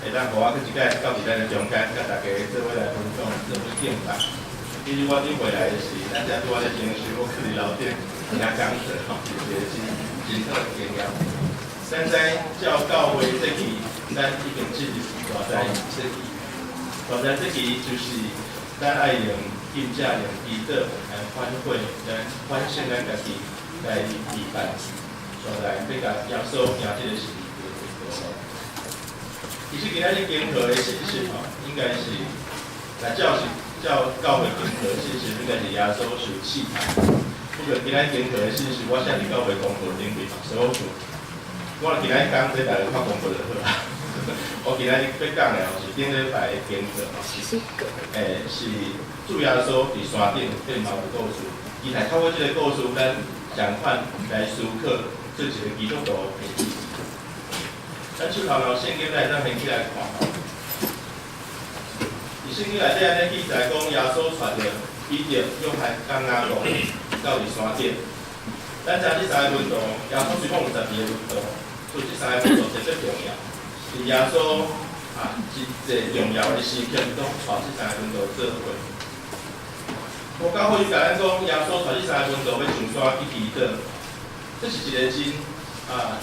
會當予我閣一擺到佇咱的中間，佮大家做伙來分享，做伙敬拜。其實我頂回來的時，咱遮拄仔咧裝修，我閣佇樓頂聽講座吼，是一個真真好的經驗。咱知照教會節期，咱已經進入大齋節期。大齋節期就是咱愛用禁食、用祈禱來反悔，來反省咱家己，來預備，煞來欲共耶穌行這個十字架的道路。其實今仔日經課的信息吼，應該是，來照是照教會經課的信息，應該是耶穌受試探。不過今仔日經課的信息，我寫佇教會公告頂面，所以我想，我今仔日講這大家看公告就好啦。我今仔日欲講的吼是頂禮拜的經課吼，是主耶穌佇山頂變貌的故事。其實透過這個故事，咱仝款來思考做一個基督徒的意義。咱手頭有聖經，咱會當掀起來看吼。佇聖經內底按呢記載講，耶穌帶著彼得、約翰、佮雅各到佇山頂。咱知影這三个門徒，耶穌雖講有12個門徒，所以這三个門徒特別重要。是耶穌啊，真濟重要的時刻，攏帶這三個門徒做伙。路加福音共咱講，耶穌帶這三個門徒欲上山去祈禱，這是一個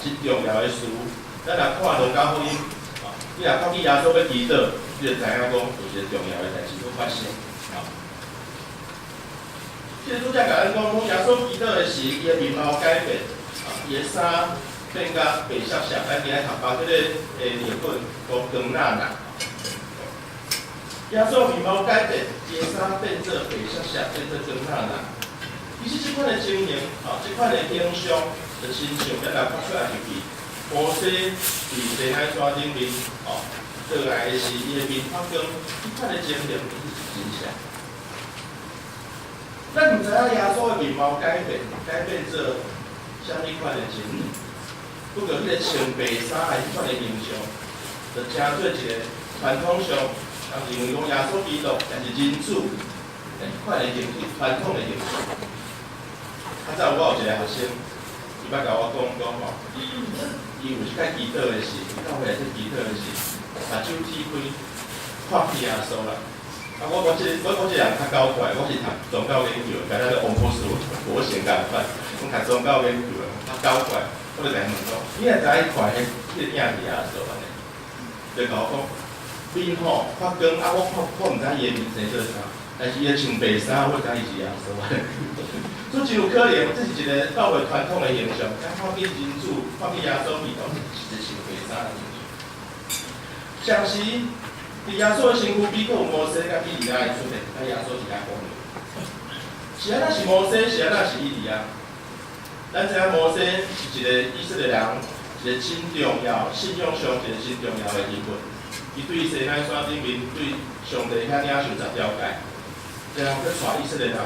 真重要的事。咱若看路加福音，啊，你若看見耶穌欲祈禱，你就知影講有一個重要的代誌欲發生。啊，這個主角共咱講，講耶穌祈禱的時，伊的面貌改變，啊，伊的衫變甲白雪雪，咱今仔讀巴這个譯本講光那那。耶穌面貌改變，伊的衫變做白雪雪，變做光那那。其實這款的情形，啊，這款的形象，就親像咱若看出來就是摩西佇西奈山頂面，哦，倒來的時，伊的面發光，這款的情形其實是真像。咱毋知影耶穌的面貌改變，改變做啥物款的情形。不過，彼個穿白衫的彼款的形象，就成做一個傳統上，人認為講耶穌基督也是人子，彼款的形象，傳統的形象。較早我有一個學生，伊捌共我講講吼，伊有一擺祈禱的時，教會內底祈禱的時，目睭鐵開，看見耶穌啦。啊，我這個人較搞怪，我是讀宗教研究的，佮咱個王博士佛學仝款，我讀宗教研究的，較搞怪。我就共伊問講，你若知影看彼個影是耶穌按呢？就共我講，面吼發光啊，我看我毋知伊的面生做啥，但是伊的穿白衫，我知伊是耶穌。所以真有可能，這是一個教會傳統的形象，咱看見人子，看見耶穌基督，是一個穿白衫的形象。同時，佇耶穌的身軀邊閣有摩西佮以利亞的出現，佮耶穌佇遐講話。是按怎是摩西？是按怎是以利亞？咱知影摩西是一個以色列人，一個真重要、信仰上一個真重要的人物。伊對西奈山頂面對上帝遐領受十條誡，然後閣帶以色列人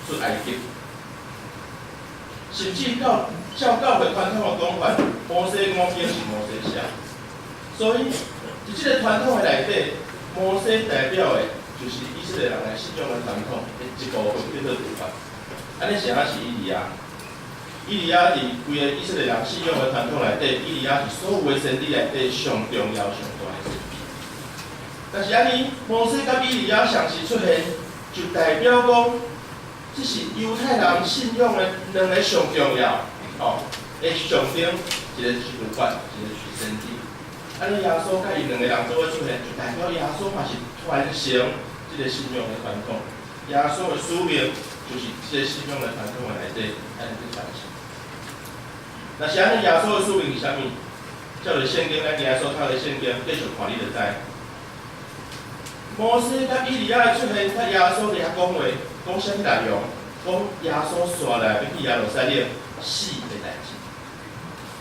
出埃及。甚至到照教會傳統的講法，摩西五經是摩西寫。所以，佇這個傳統的內底，摩西代表的就是以色列人的信仰的傳統的一部分，叫做律法。按呢是按怎是以利亞？以利亞佇規个以色列人信仰的傳統內底，以利亞是所有的先知內底上重要、上大的先知。但是按呢，摩西佮以利亞同時出現，就代表講，這是猶太人信仰的兩个上重要，吼的象徵，一個是律法，一個是先知。按呢，耶穌佮伊兩个人做伙出現，就代表耶穌嘛是傳承這個信仰的傳統。耶穌的使命就是這個信仰的傳統的內底，按呢去傳承。若是按呢，耶穌的使命是啥物？照著聖經，咱今仔所讀的聖經，繼續看你就知。摩西佮以利亞的出現，佮耶穌佇遐講話，講啥物內容？講耶穌紲來欲去耶路撒冷死的代誌，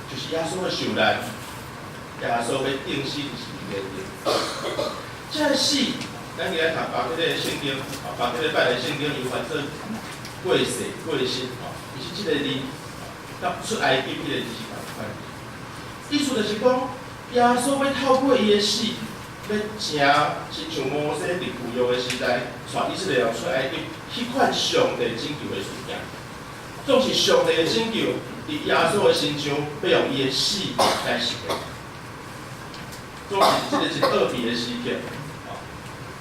就是耶穌的受難，耶穌欲釘死佇十字架頂。這個死，咱今仔讀巴克的聖經，啊，巴克禮拜的聖經伊翻做過世、過身，吼，其實這個字，佮出埃及彼個字是仝款。意思就是講，耶穌欲透過伊的死，欲成親像摩西佇舊約的時代，帶以色列人出埃及，彼款上帝拯救的事件。總是上帝的拯救，佇耶穌的身上，欲用伊的死來實現。總是這个真奧秘的時刻，吼，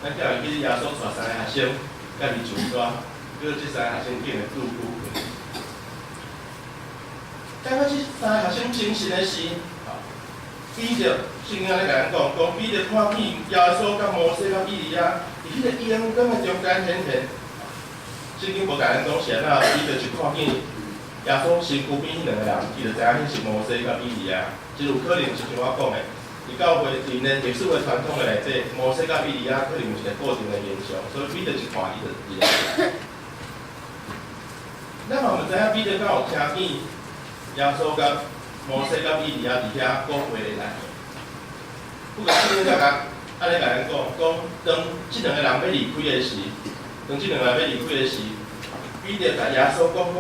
咱叫會記耶穌帶三个學生，佮伊上山，叫這三个學生竟然拄久。感覺這三个學生精神的是，吼，彼得聖經按呢共咱講，講彼得看見耶穌佮摩西佮以利亞，佇彼個榮光的中間顯現。聖經無共咱講是按怎，彼得一看見耶穌身軀邊彼兩個人，伊就知影彼是摩西佮以利亞。真有可能就像我講的，佇教會佇呢歷史的傳統的內底，摩西佮以利亞可能有一個固定的形象，所以彼得一看伊就認得。咱嘛毋知影彼得敢有聽見耶穌佮摩西佮以利亞佇遐講話的內容。不過聖經才共按呢共咱講，講當這兩個人欲離開的時，當這兩個人欲離開的時，彼得共耶穌講講：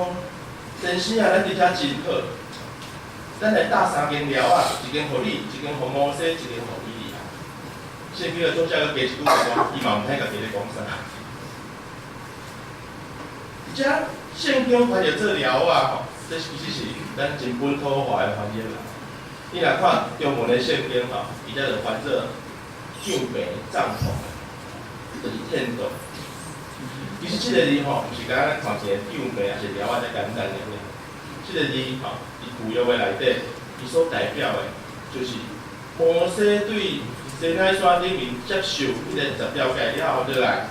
先生啊，咱佇遮真好，咱來搭三間寮仔，一間予你，一間予摩西，一間予以利亞。聖經的作者閣加一句話講，伊嘛毋知家己咧講啥。而且聖經翻譯做寮仔吼，這其實是咱真本土化的翻譯啦。你若看中文的聖經吼，伊才就翻做帳棚、帳篷，就是天幕。其實這个字吼，毋是干焦咱看一個帳棚，抑是寮仔遮簡單爾爾。這个字吼，佇舊約的內底，伊所代表的，就是摩西對西奈山頂面接受彼个十條誡了後落來，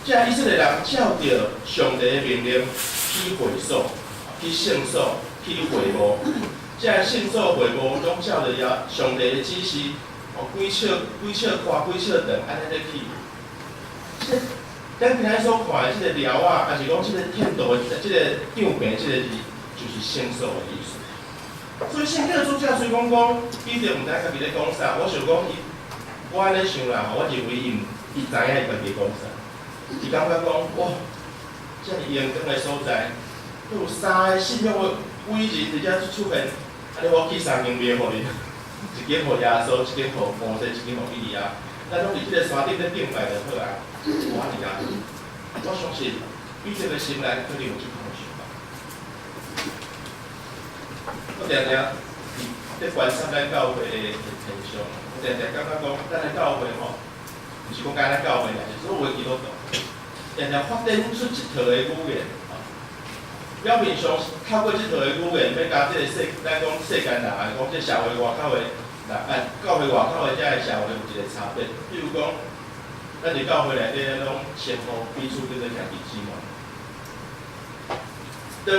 這以色列人照著上帝的命令去會所、去聖所、去會幕。這聖所會幕攏照著耶上帝的指示，哦，幾尺幾尺寬、幾尺長，按呢咧起。這咱今仔所看的這个寮仔，抑是講這个天道的這个帳棚，這个字，就是聖所的意思。所以聖經的作者雖講講彼得毋知家己咧講啥，我想講伊，我按呢想啦，我認為伊毋，伊知影伊家己咧講啥。伊感覺講，哇，遮爾榮光的所在，閣有三个信仰的偉人佇遮出現，按呢我起三間廟予恁，一間予耶穌，一間予摩西，一間予以利亞，咱攏佇這个山頂咧敬拜就好啊。無按呢啊，我相信彼得的心內可能有這款的想法。我定定佇咧觀察咱教會的現象，我定定感覺講，咱的教會吼，毋是講干焦教會爾，是所有的基督徒，定定發展出一套的語言，吼。表面上透過這套的語言，欲共這个世，咱講世間人，抑是講這社會外口的人，啊，教會外口的遮个社會有一個差別。比如講，咱佇教會內底，咱攏稱呼彼此叫做兄弟姊妹。當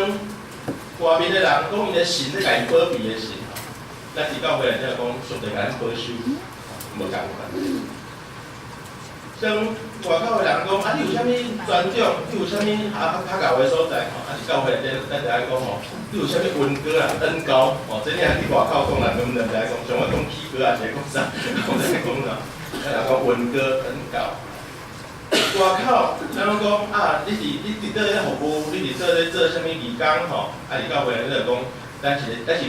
外面的人講𪜶的神咧共𪜶保庇的時吼，咱佇教會內底講上帝共咱保守，無仝款。當外口的人講啊，你有啥物專長？你有啥物較較𠢕的所在？吼，啊佇教會內底，咱就愛講吼，你有啥物恩膏啊？恩膏吼，這你若去外口講，人根本就毋知影講，像我講起膏抑是講啥，毋知影講啥。咱人講恩膏恩膏。外口咱攏講啊，你佇佗咧服務，你佇佗咧做啥物義工吼？啊，佇教會內底就講，咱是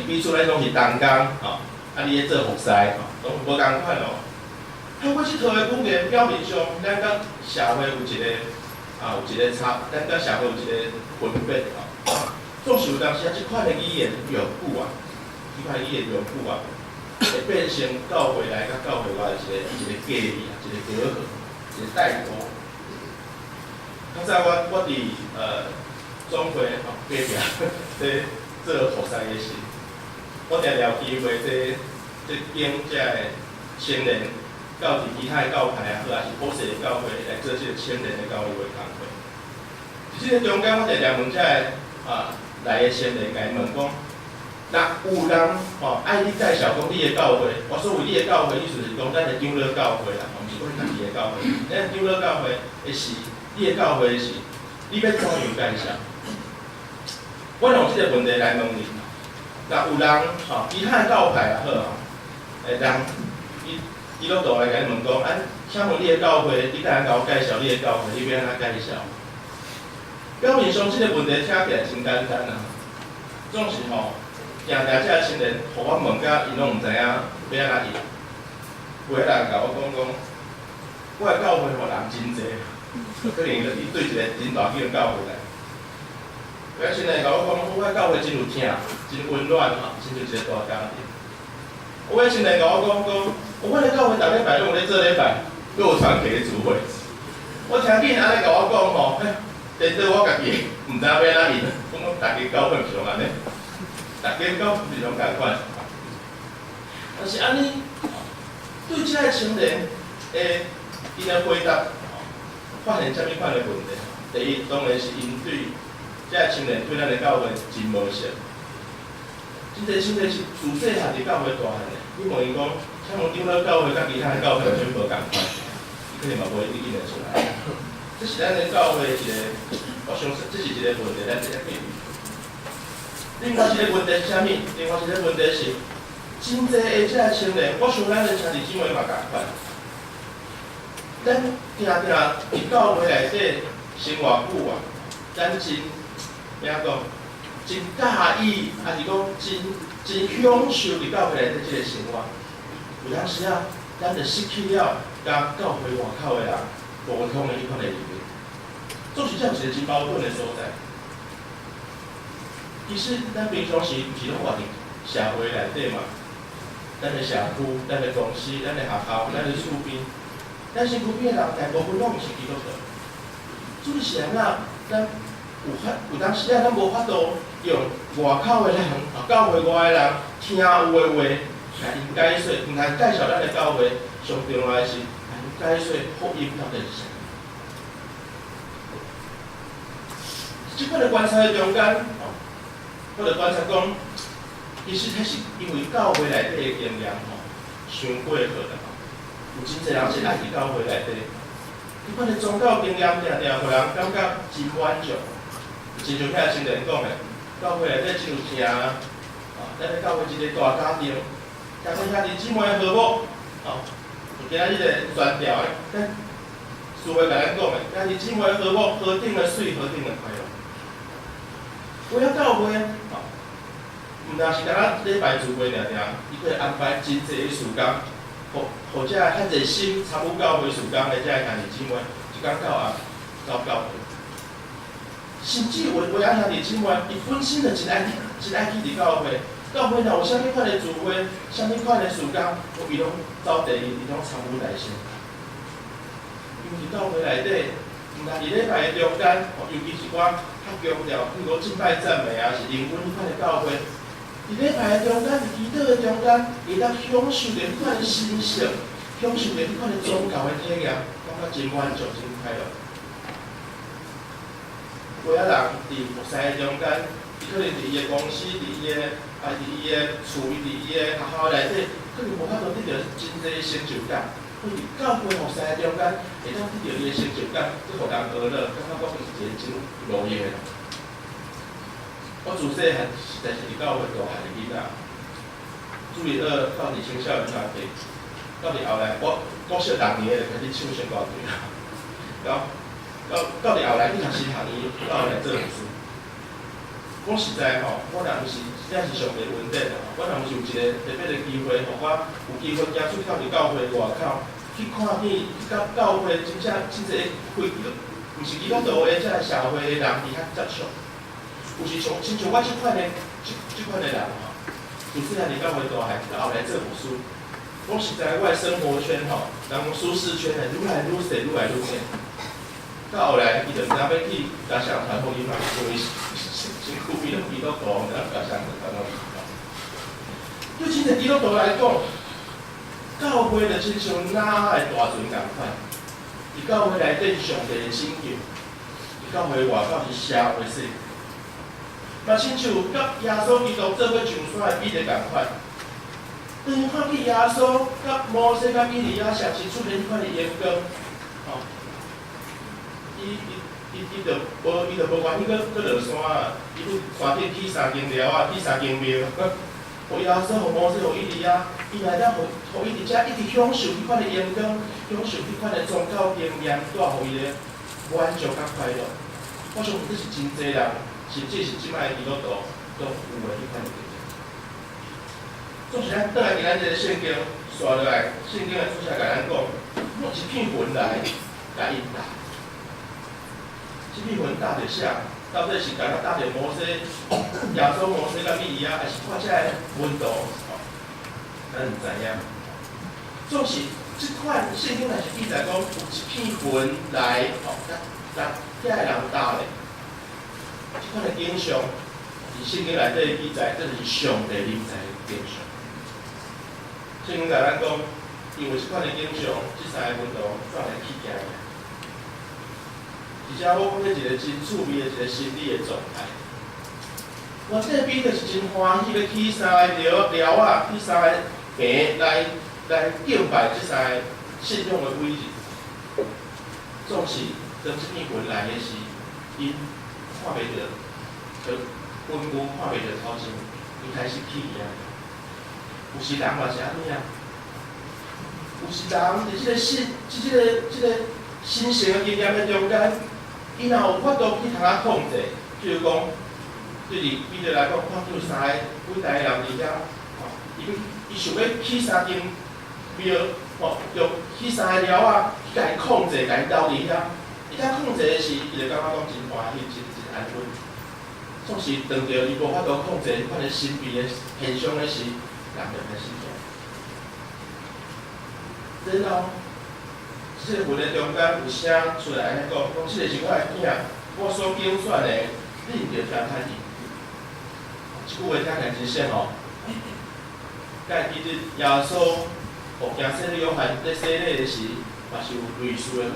彼此咱攏是同工吼。啊，你咧做服侍吼，攏無仝款哦。透過這套的語言，表面上咱佮社會有一個啊，有一個差，咱佮社會有一個分別吼。總是有當時啊，這款的語言用久啊，這款的語言用久啊，會變成教會內佮教會外一個隔離啊，一個隔閡，一個代溝。較早我佇總會吼隔壁咧做服侍的時，我定定有機會咧經遮个青年到佇其他的教派也好，抑是普世的教會來做這個青年的交流的工課。佇這個中間，我定定問遮个啊來的青年，共𪜶問講：若有人吼愛你介紹講你的教會，我所謂你的教會，意思是講咱的長老教會啦，毋是講你家己的教會。咱長老教會的是，你的教會是，你欲怎樣介紹？我用這個問題來問你：若有人吼，其他的教派也好吼，人伊基督徒來共你問講，啊，請問你的教會，你敢會共我介紹你的教會，你欲按怎介紹？表面上這個問題聽起來真簡單啊，總是吼，定定這个青年，予我問甲𪜶攏毋知影欲按怎應。有的人共我講講，我的教會吼人真濟，可能伊對一個真大間的教會來。有的青年共我講，我的教會真有疼，真溫暖吼，親像一個大家庭。有的青年共我講講，阮的教會逐禮拜攏有咧做禮拜，閣有傳奇的聚會。我聽見按呢共我講吼，欸，顛倒我家己，毋知影欲按怎應，講講逐家教會毋是攏按呢，逐家教會毋是攏仝款。但是按呢，對這个青年的𪜶的回答，發現啥物款的問題？第一，當然是𪜶對這个青年對咱的教會真無熟。真濟青年是自細漢佇教會大漢的，你問伊講，請問長老教會佮其他的教會有啥物無仝款？伊可能嘛無一定應會出來。這是咱的教會一個，我相信這是一個問題，咱得解決。另外一個問題是啥物？另外一個問題是，真濟的這个青年，我想咱的兄弟姊妹嘛仝款。咱定定佇教會內底生偌久啊，咱真按怎講？真佮意，抑是講真真享受佇教會內底這个生活。有當時啊，咱就失去了佮教會外口的人溝通的彼款的能力。總是這有一個真矛盾的所在。其實咱平常時毋是攏活佇社會內底嘛？咱的社區、咱的公司、咱的學校、咱的厝邊，咱身軀邊的人大部分攏毋是基督徒。所以是按怎？咱有法有當時啊，咱無法度用外口的人、教會外的人聽有的話來𪜶解說，毋但介紹咱的教會，上重要的是來𪜶解說福音到底是啥。這款的觀察的中間，我就觀察講，其實彼是因為教會內底的經驗吼，傷過好啦吼，有真濟人是愛佇教會內底，這款的宗教經驗定定予人感覺真滿足。親像遐青年講的，教會內底真有疼，啊，咱的教會一個大家庭，家庭兄弟姊妹和睦，哦，今仔日的宣教的，咱師會共咱講的，兄弟姊妹和睦，何等的媠，何等的快樂。為了教會，吼，毋但是干焦禮拜聚會爾爾，伊閣會安排真濟的時間，予予這較熱心參與教會事工的這兄弟姊妹，一工到暗到教會。甚至有有仔兄弟姊妹，伊本身就真愛真愛去佇教會，教會若有啥物款的聚會，啥物款的事工，伊攏走第一，伊攏參與在先。因為佇教會內底，毋但佇禮拜的中間，尤其是我較強調，比如講敬拜讚美啊，是靈恩彼款的教會。佇禮拜的中間，佇祈禱的中間，會當享受著彼款的神聖，享受著彼款的宗教的體驗，感覺真滿足，真快樂。有仔人佇服侍的中間，伊可能佇伊的公司，佇伊的啊，佇伊的厝，佇伊的學校內底，可能無法度得著真濟成就感。伊佇教會服侍的中間，會當得著伊的成就感，閣予人學樂，感覺講伊是一個真有路用的人。我自細漢實在是佇教會大漢的囡仔，主日學到佇青少年團體，到佇後來，我國小六年就開始唱聖歌隊啦，到到到佇後來去讀神學院，到後來做牧師。講實在吼，我若毋是這是上帝恩典啦。我若毋是有一個特別的機會，予我有機會行出去佇教會外口，去看見去佮教會真正真濟非基督，毋是基督徒的這个社會的人佇遐接觸。有時像親像我這款的這這款的人吼，自細漢佇教會大漢，到後來做牧師。講實在，我的生活圈吼，人講舒適圈會愈來愈細，愈來愈淺。到後來，伊就毋知影欲去共誰傳福音嘛，因為身軀邊攏基督徒，毋知影共誰傳福音。對真濟基督徒來講，教會就親像挪亞的大船仝款，佇教會內底是上帝的拯救，佇教會外口是社會世界。嘛親像佮耶穌基督做伙上山的彼得仝款，當伊看見耶穌佮摩西佮以利亞雙親出現彼款的榮光，吼，伊就無願意閣閣落山啊，伊去山頂起三間寮仔，起三間廟，予耶穌、予摩西、予以利亞，伊來當予予伊佇遮一直享受彼款的榮光，享受彼款的宗教經驗，帶予伊的滿足佮快樂。我相信這是真濟人，甚至是這擺的基督徒攏有的彼款的經驗。總是咱轉來今仔這个聖經，紲落來，聖經的主題共咱講，用一片雲來共𪜶搭。這片雲搭著啥？到底是敢若搭著摩西、耶穌、摩西佮以利亞，還是看這个門徒？咱毋知影。總是這款聖經內是記載講，有一片雲來，吼，共共遐个人搭咧。這款的景象，佇聖經內底記載，這就是上帝臨在的景象。聖經共咱講，因為這款的景象，這三个門徒煞來起驚。而且我講這一個真趣味的一個心理的狀態。原底彼得是真歡喜，欲起三个寮寮仔，起三個棚來來敬拜這三个信仰的偉人。總是當這片雲來的時，𪜶看袂著，就雲霧看袂著頭前，伊開始起驚。有時人嘛是按呢啊，有時人佇這個信，佇這個這個神聖的經驗的中間，伊若有法度去通啊控制，比如講，對佇彼得來講，看見有三個偉大的人佇遐，吼，伊欲伊想欲起三間廟，吼，用起三個寮仔去共伊控制，共伊留佇遐。伊當控制的時，伊就感覺講真歡喜，真真安穩。總是當著伊無法度控制彼款的神秘的現象的時，人就開始驚。然後，這個雲的中間有聲出來按呢講，講這個是我的囝，我所揀選的，恁著聽聽伊。這句話聽起來真聖吼。敢會記得耶穌予驚洗禮約翰咧洗禮的時，嘛是有類似的話。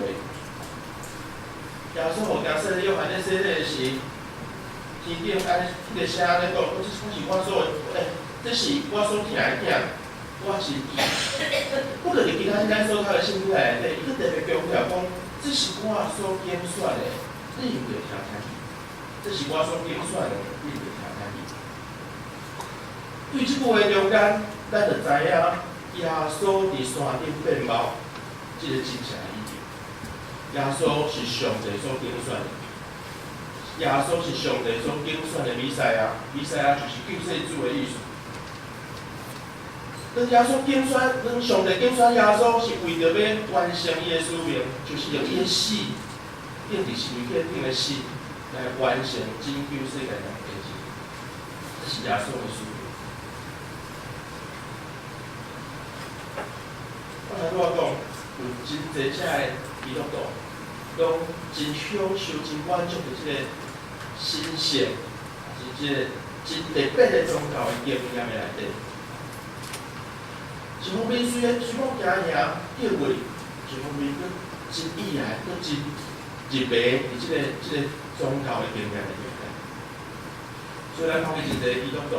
耶穌予驚洗禮約翰咧洗禮的時，天頂按彼個聲按呢講，這是我所欸，這是我所疼的囝，我是伊。不過佇其他咱所讀的聖經內底，伊閣特別強調講，這是我所揀選的，恁著聽聽伊。這是我所揀選的，恁著聽聽伊。對這句話中間，咱就知影耶穌佇山頂變貌，這個真正的意義。耶穌是上帝所揀選的，耶穌是上帝所揀選的彌賽亞，彌賽亞就是救世主的意思。當耶穌揀選，當上帝揀選耶穌，是為著欲完成伊的使命，就是用伊的死，釘佇十字架頂的死，來完成拯救世界人的計劃。這是耶穌的使命。我頭拄仔講，有真濟遮的基督徒，攏真享受、真滿足佇這個神聖，是這個真特別的宗教的經驗的內底。一方面雖然雖講驚贏得位，一方面閣真意愛，閣真入迷佇這個這個宗教的經驗的中間。所以咱看見真濟基督徒，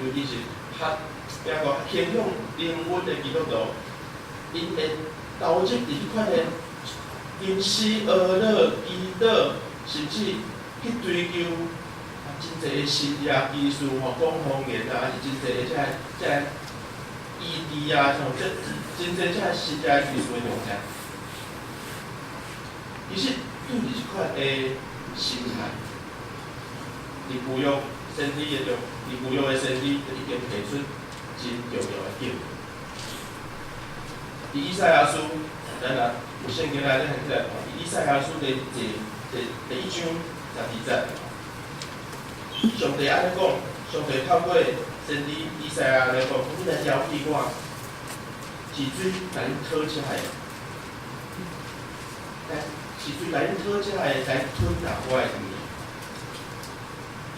尤其是較怎講傾向靈恩的基督徒，𪜶會投入佇彼款的吟詩歌樂、祈禱，甚至去追求真濟的神跡奇事吼，講方言啊，還是真濟的這个這个醫治啊，像這真濟這个神跡奇事的中間。其實對佇這款的心態，佇舊約先知的中，佇舊約的先知就已經提出真重要的建議。佇以賽亞書，咱若有聖經來，咱起來看。佇以賽亞書第第第第一章十二節，上帝按呢講，上帝透過先知以賽亞來講，恁來嫌棄我，是水共恁討食的，來是水共恁討食的，來吞納我的物。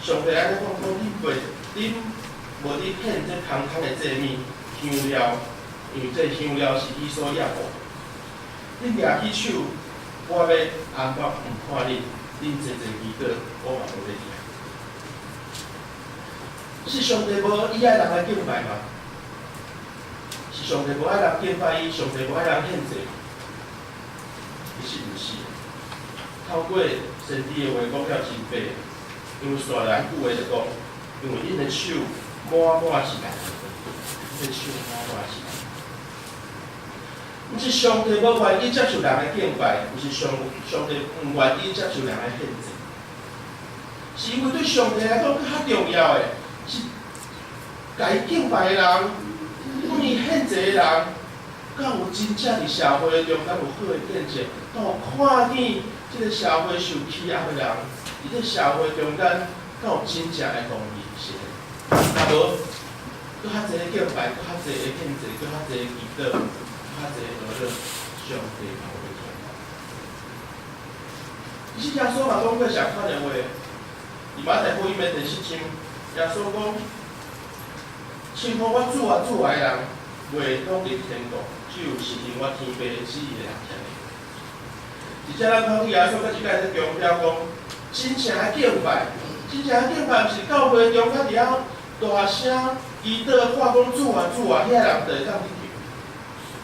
上帝按呢講，講恁袂，恁無佇獻這香香的祭物香料，因為這香料是伊所厭惡。恁舉起手，我欲掩目毋看恁，恁濟濟祈禱，我嘛無欲聽。是上帝無伊愛人來敬拜嗎？是上帝無愛人敬拜伊，上帝無愛人獻祭？其實毋是。透過先知的話講了真白，因為紲來彼句話就講，因為恁的手滿滿是血，恁的手滿滿是血。毋是上帝無願意接受人的敬拜，毋是上上帝毋願意接受人的獻祭，是因為對上帝來講，閣較重要的是，共伊敬拜的人，阮伊獻祭的人，敢有真正佇社會中間有好的見證，敢有看見這个社會受欺壓的人，佇這個社會中間，敢有真正的公義是？若無，閣較濟的敬拜，閣較濟的獻祭，閣較濟的祈禱，較濟和樂，上帝嘛有欲傳達。其實耶穌嘛講過相款的話，佇馬太福音的第7章，耶穌講：稱呼我主啊主啊的人，袂攏入天國，只有實行我天父旨意的人才會。而且咱看見耶穌閣一擺咧強調講，真正的敬拜，真正的敬拜，毋是教會中間佇遐大聲祈禱，喊講主啊主啊，遐人就會當入去。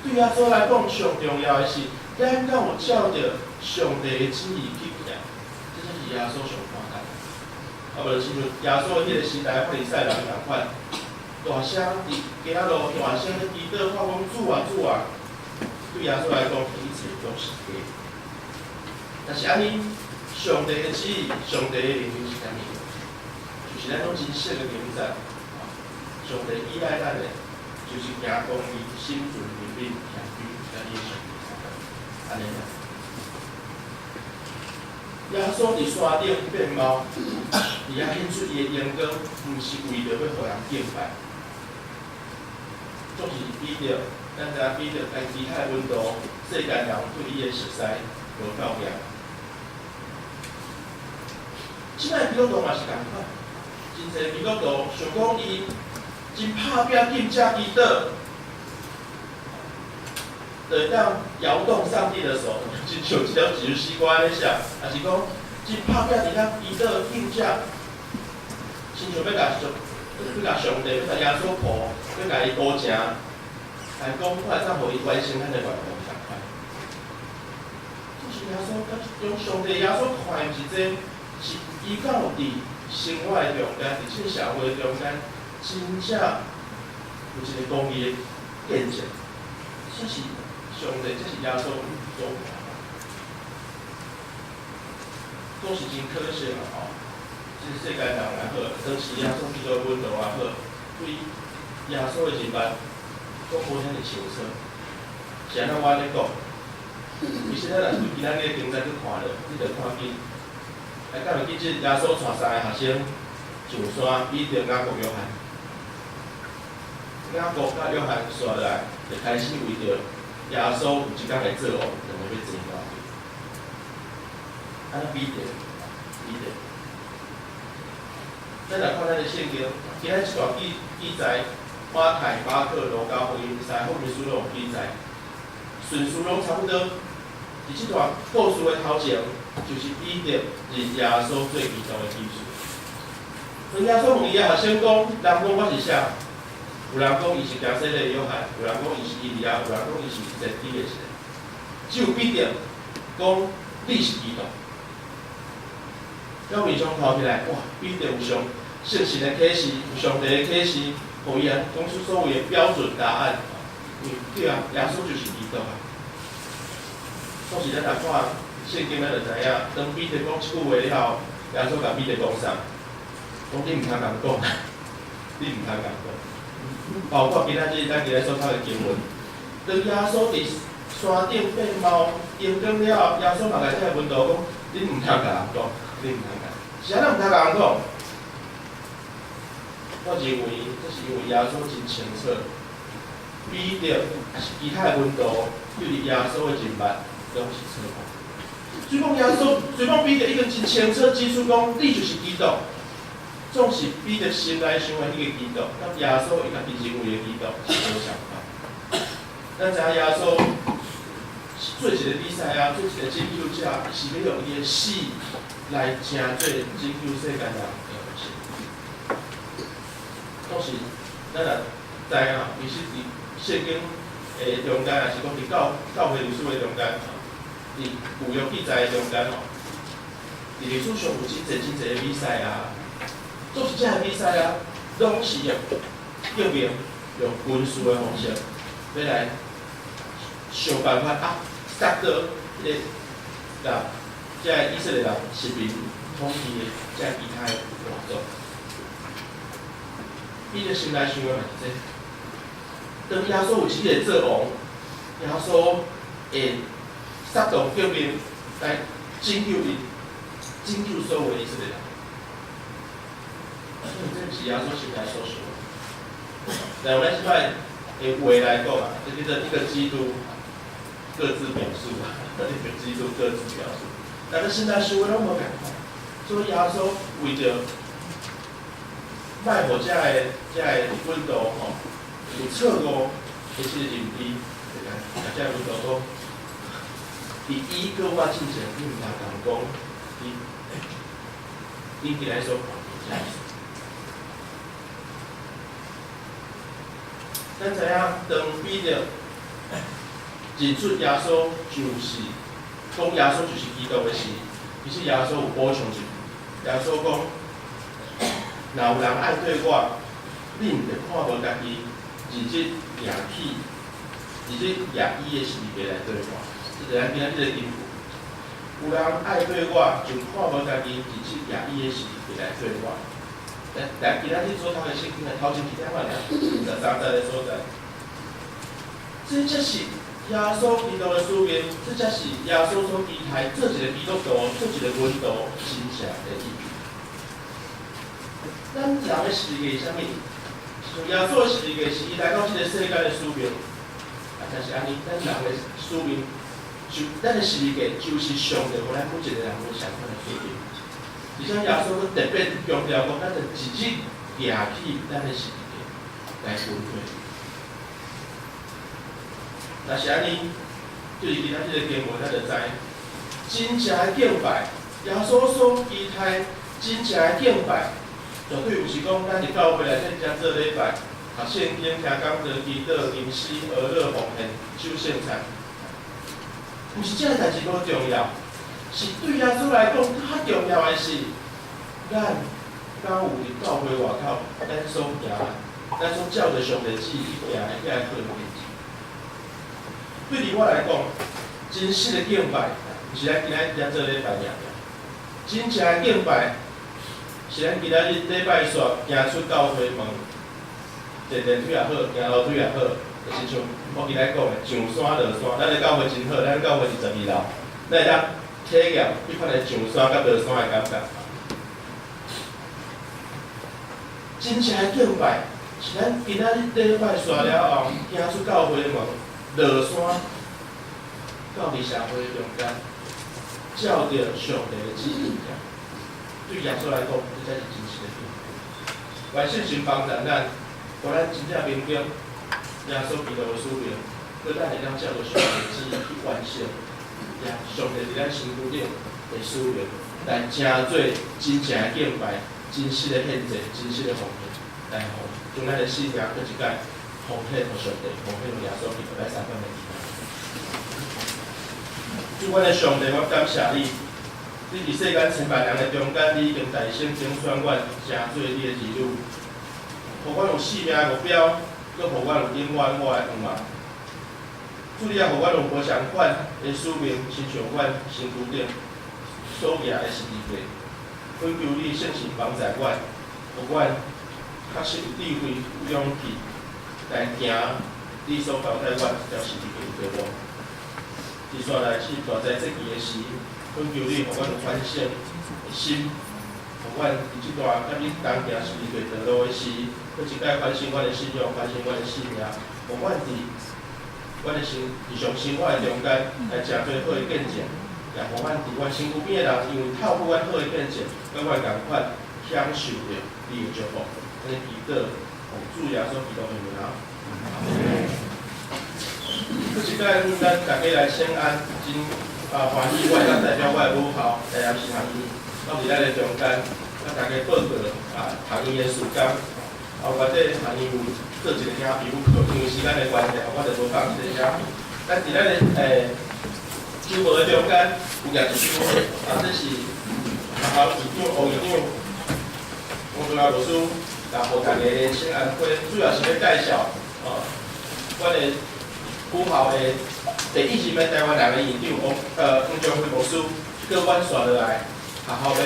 對耶穌來講，上重要的是，咱敢有照著上帝的旨意去行，這才是耶穌上看重。啊，無就親像耶穌彼個時代法利賽人仝款，大聲佇街仔路大聲咧祈禱，喊講主啊主啊，對耶穌來講，一切攏是假。但是按呢，上帝的旨意、上帝的命令是啥物？就是咱攏真熟的經節，上帝喜愛咱的，就是行公義、心存憐憫、謙虛，佮你的上帝相共，按呢爾。耶穌佇山頂變貌，佇遐顯出伊的榮光，毋是為著欲予人敬拜。總是彼得，咱知影彼得共其他的門徒，世間人對伊的熟似無夠嚴。這擺基督徒嘛是仝款，真濟基督徒想講伊真拍拚禁食祈禱，就會當搖動上帝的手，親像這條一首詩歌按呢寫，抑是講真拍拚佇遐祈禱禁食，親像欲共上，欲共上帝，欲共耶穌抱，欲共伊渡情，來講我會當予伊完成咱的願望仝款。就是耶穌，用上帝耶穌看的毋是這個，是伊敢有佇生活的中間，佇這個社會中間，真正有一個公義的見證，這是上帝，這是耶穌所看的。總是真可惜嘛吼！這個世間人也好，當時耶穌基督的門徒也好，對耶穌的認識，攏無遐爾清楚。是按怎我按呢講？其實咱若是對今仔日的經節去看咧，你就看見，啊，敢會記得耶穌帶三个學生上山，彼得、雅各、約翰。雅各佮約翰紲落來，就開始為著耶穌有一工會做王，兩个欲爭鬥。按怎彼得，彼得，咱來看咱的聖經，今仔這段記載，馬太、馬可、路加福音三福音書攏有記載，順序攏差不多。佇這段故事的頭前，就是彼得認耶穌做基督的記事。當耶穌問伊的學生講：人講我是啥？有人講伊是行洗禮的約翰，有人講伊是以利亞，有人講伊是先知的一個。只有彼得講你是基督。表面上看起來，哇，彼得有上聖神的啟示，有上帝的啟示，予伊講出所謂的標準答案。因為對啊，耶穌就是基督啊。當時咱若看聖經，咱就知影，當彼得講這句話了後，耶穌共彼得講啥？講你毋通共講，你毋通共講。包括今仔日咱今日所讀的經文，當耶穌佇山頂變貌榮光了後，耶穌嘛共這个門徒講：你毋通共人講，你毋通共。是按怎毋通共人講？我認為這是因為耶穌真清楚，彼得抑是其他的門徒對於耶穌的認捌攏是錯誤。雖講耶穌，雖講彼得已經真清楚指出講，你就是基督，總是彼得心內想的彼个基督，佮耶穌伊家己認為的基督是無相仝。咱知影耶穌是做一个彌賽亞，做一個拯救者，是欲用伊的死來成做拯救世間人的方式。總是咱若知影，其實佇聖經的中間，抑是講佇教會歷史的中間，佇舊約記載的中間吼，佇歷史上有真濟真濟的彌賽亞，總是這个彌賽亞，攏是用革命、用軍事的方式，欲來想辦法啊，殺倒彼个共這个以色列人殖民統治的這其他的外族。彼得心內想的嘛是這個，當耶穌有一日做王，耶穌會發動革命來拯救𪜶，拯救所有的以色列人。所以這毋是耶穌心內所想的。但咱這擺的話來講啊，這叫做一個基督各自表述啊，一個基督各自表述。但是現在想的攏無仝款，所以耶穌為著莫予遮个門徒吼有錯誤的這個認知，就共遮門徒講，佇伊閣我進前，你毋通共講，你今仔所看見這事。咱知影，當彼得認出耶穌就是講耶穌就是基督的時，其實耶穌有補充一句，耶穌講：若有人愛綴我，恁著看無家己日日舉起、日日舉伊的十字架來綴我。這就是咱今仔日的金句。有人愛綴我，就看無家己日日舉伊的十字架來綴我。來，來，今仔日所讀的聖經的頭前一點仔爾，13節的所在。這才是耶穌基督的使命，這才是耶穌所期待做一個基督徒、做一個門徒真正的意義。咱人的十字架是啥物？像耶穌的十字架是伊來到這個世間的使命，啊，但是按呢，咱人的使命，就咱的十字架就是上帝予咱每一個人有相款的使命。而且耶穌閣特別強調講，咱著日日舉起咱的十字架來跟隨。若是按呢，對今仔這個經文，咱就知真正的敬拜，耶穌所期待真正的敬拜，絕對毋是講咱佇教會內底遮做禮拜、讀聖經、聽講道、祈禱、吟詩、哀樂、奉獻、守聖餐，毋是這个代誌無重要，是對耶穌來講較重要的是，咱敢有佇教會外口，咱所行，咱所照著上帝旨意行的遐個好見證。對佇我來講，真實的敬拜，毋是咱今仔日遮做禮拜爾爾。真正的敬拜，是咱今仔日禮拜煞行出教會門，坐電梯也好，行樓梯也好，就是像我今仔講的，上山落山。咱的教會真好，咱教會22樓，咱會當體驗彼款的上山佮落山的感覺。真正的敬拜，是咱今仔日禮拜煞了後，行出教會門，落山到佇社會中間，照著上帝的旨意行。對耶穌來講，這才是真實的敬拜。願聖神幫助咱，予咱真正明白耶穌基督的使命，閣咱會當照著上帝的旨意去完成，耶上帝佇咱身軀頂的使命，來成做真正的敬拜、真實的獻祭、真實的奉獻，來予將咱的生命閣一擺奉獻予上帝，奉獻予耶穌基督來三款的祈禱。主，阮的上帝，我感謝你，你佇世間千萬人的中間，你已經大聲揀選阮，成做你的兒女，予阮有生命的目標，閣予阮有永遠我的盼望。主，你也予阮有無相款的使命，親像阮身軀頂所舉的十字架。懇求你聖神幫助阮，予阮確實有智慧、有勇氣來行你所交代阮這條十字架的道路。接下來是大災節期的時，懇求你予阮有反省的心，予阮佇這段佮你同行十字架道路的時，閣一擺反省阮的信仰，反省阮的生命，予阮佇阮的生日常生活的中間來成做好的見證，也予阮佇阮身軀邊的人，因為透過阮好的見證，佮阮仝款享受著你的祝福。按呢祈禱，奉主耶穌基督的名。閣一擺，咱大家來請安，真啊歡喜，我會當代表我的母校台南師範院，到佇咱的中間，佮大家報告啊學院的事工。啊，我這學院有做一個影片，因為時間的關係，我就無放這個影片。咱佇咱的周報的中間有舉一張，啊，這是學校院長王院長王中華老師來予大家的請安徽，主要是欲介紹哦，阮的母校的第一任的台灣人的院長王黃宗輝牧師，閣阮紲落來學校的。